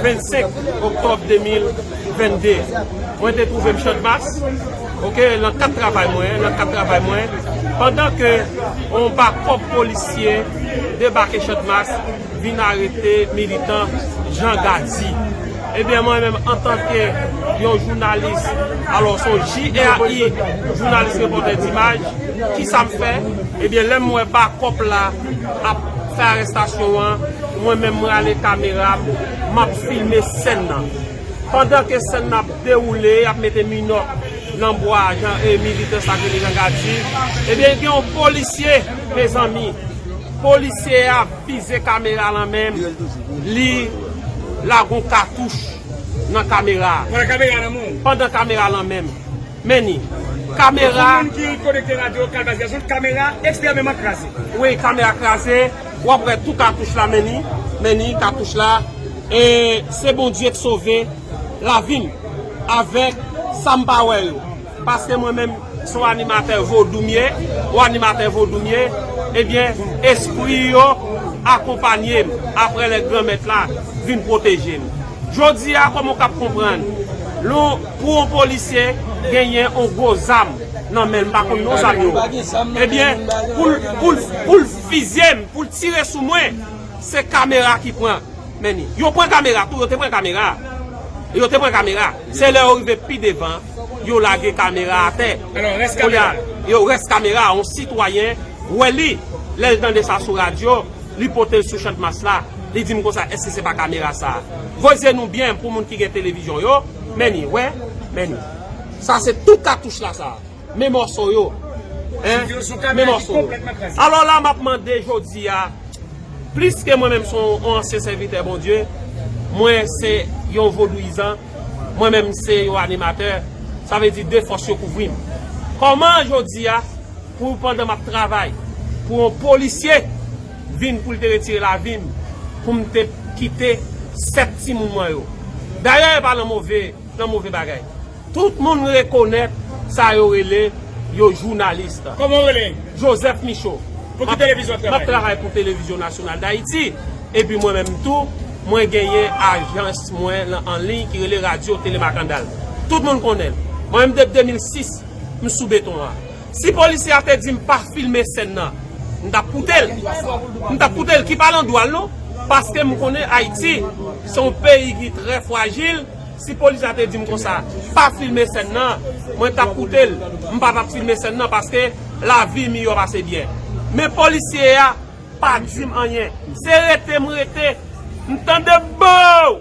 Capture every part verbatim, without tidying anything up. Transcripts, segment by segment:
vennsenk oktòb de mil vennde. Mwen te twouve m Channmas, oke, nan kad travay mwen, nan kad travay mwen, pandan ke yon bakòp polisye debake Channmas, vin arete militan Jean Gady. Ebyen, mwen menm, antanke yon jounalis, alò, se yon J R I, jounalis repòtè dimaj, kisa m fè? Ebyen, lè m wè bakòp la ap fè arestasyon an, mwen menm, mwen ale kamera m, m ap filme sèn nan. Pandan ke sèn nan ap dewoule, y ap mete minòk nan bwa, jan, e, militan sa k rele Jean Gady, ebyen, gen yon polisye, mezanmi, polisye a vize kamera lan menm, li lage yon katouch nan kamera a. Pandan kamera nan men w? Pandan kamera lan menm. Men ni. Kamera. Pou moun ki konekte radyo Kalbas Gason, kamera ekstrèmeman kraze. Wi, kamera kraze. W ap wè tou katouch la, men ni. Men ni, katouch la. E se Bondye k sove lavi m avèk sa m pa wè yo. Paske mwen menm, se yon animatè vodou m ye, yon animatè vodou m ye, ebyen, espri yo akonpanye m apre lè Granmèt la vin pwoteje m. Jodi a, kòman w k ap konprann? Lè w, pou yon polisye genyen yon gwo zam nan men l, m pa konn non zam yo. Ebyen, pou l, pou l, pou l vizye m, pou l tire sou mwen, se kamera ki pran. Men ni. Yo pran kamera tou, yo te pran kamera. Yo te pran kamera. Se lè yo rive pi devan, yo lage kamera atè. Alò, rès kamera. Kounye a, yo rès kamera, yon sitwayen wè li, lè l tande sa sou radyo, li pote l sou Channmas la, li di m konsa, èske se pa kamera sa a? Voye zye nou byen pou moun ki gen televizyon yo, men ni, wè, men ni. Sa se tout katouch la sa a. Men mòso yo. Hein? Men mòso yo. Alò la, m ap mande jodi a, pliske mwen menm se yon ansyen sèvitè Bondye, mwen se yon vodouyizan, mwen menm se yon animatè, sa vle di de fòs yo kouvri m. Kòman jodi a, pou pandan m ap travay, pou yon polisye vin pou l te retire lavi m, pou m te kite sèt timoun mwen yo? Dayè, e pa nan move, nan move bagay. Tout moun rekonèt sa yo rele yo jounalis. Kòman w rele? Joseph Michaud. Pou ki televizyon w ap travay? M ap travay pou Televizyon Nasyonal d Ayiti. Epi mwen menm tou, mwen genyen ajans mwen nan anliy ki rele Radyo Tele Makandal. Tout moun konnen l. Mwen menm depi de mil sis, m sou beton an. Si polisye a te di m pa filme sèn nan, m t ap koute l. M t ap koute l, ki pa nan dwa l non. Paske m konnen Ayiti se yon peyi ki trè frajil. Si polisye a te di m konsa, pa filme sèn nan, mwen t ap koute l. M pa t ap filme sèn nan paske lavi miyò pase byen. Men polisye a pa di m anyen. Se rete m rete. M tande bow!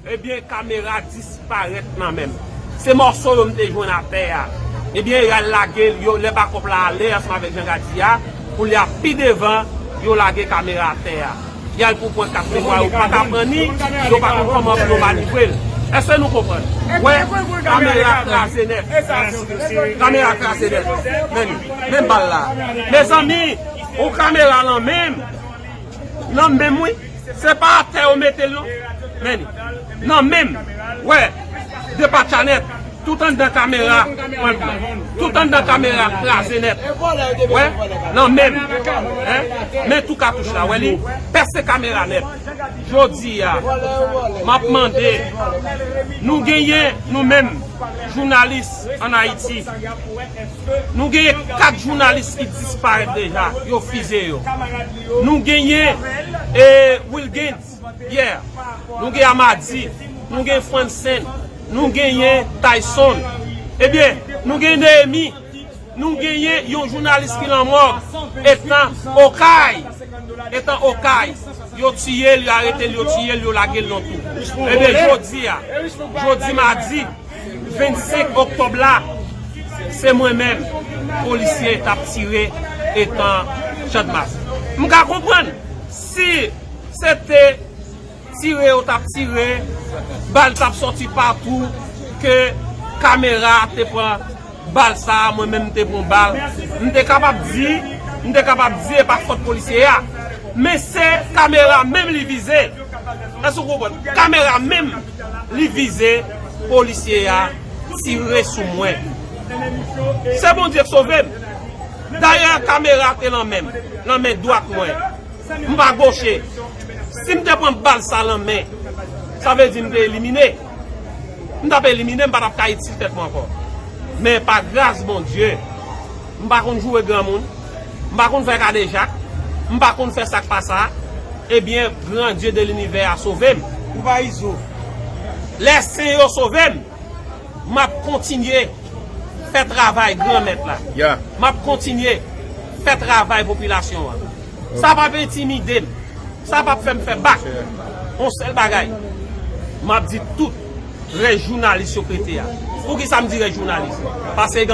Ebyen, kamera disparèt nan men m. Se mòso yo m te jwenn atè a. Ebyen, y al lage l, yo, lè bakòp la ale ansanm avèk Jean Gady a, kounye a pi devan, yo lage kamera atè a. Y al pou pran kat memwa, yo pa ka pran ni, yo pa konn kòman pou yo manivre l. Èske nou konprann? Wè, kamera kraze nèt. Kamera kraze nèt. Men, men bal la. Mezanmi, yon kamera nan men m. Nan men m, wi. Se pa atè yo mete l non. Men li. Nan men m. Wè. Depatcha nèt. Tout anndan kamera. Tout anndan kamera kraze nèt. Wè. Nan men m. Hein? Men tou katouch la. Wè li. Pèse kamera nèt. Jodi a. M ap mande. Nou genyen, nou menm, jounalis ann Ayiti. Nou genyen kat jounalis ki disparèt deja, yo fize yo. Nou genyen, e, Wilgens Pierre. Nou gen Amady. Nou gen Francen. Nou genyen Tayson. Ebyen, nou gen Nehemi. Nou genyen yon jounalis ki lanmò. Etan Okay. Etan Okay. Yo tiye l, yo arete l, yo tiye l, yo lage l nan twou. Ebyen, jodi a, jodi madi, vennsenk oktòb la, se mwen menm, polisye t ap tire etan Channmas. M ka konprann si se te tire yo t ap tire, bal t ap sòti patou, ke kamera te pran bal sa a, mwen menm m te pran bal. M te kapab di, m te kapab di e pa fòt polisye a. Men se kamera menm li vize. Èske w konprann? Kamera menm li vize, polisye a tire sou mwen. Se Bondye k sove m. Dayè, kamera te nan men m, nan men dwat mwen. M pa goche. Si m te pran bal sa nan men, Sa vle di m te elimine. M t ap elimine, m pa t ap ka itil tèt mwen ankò. Men pa gras Bondye, m pa konn joure granmoun, m pa konn fè kadejak, m pa konn fè sa k pa sa. Ebyen, gran Dye de linivè a sove m. Ou pa izo. Lè sen yo sove m, m ap kontinye fè travay Granmèt la. M ap kontinye fè travay popilasyon an. Sa p ap entimide m. Sa p ap fè m fè bak. Yon sèl bagay, m ap di tout rès jounalis yo k rete a. Poukisa m di rès jounalis? Paske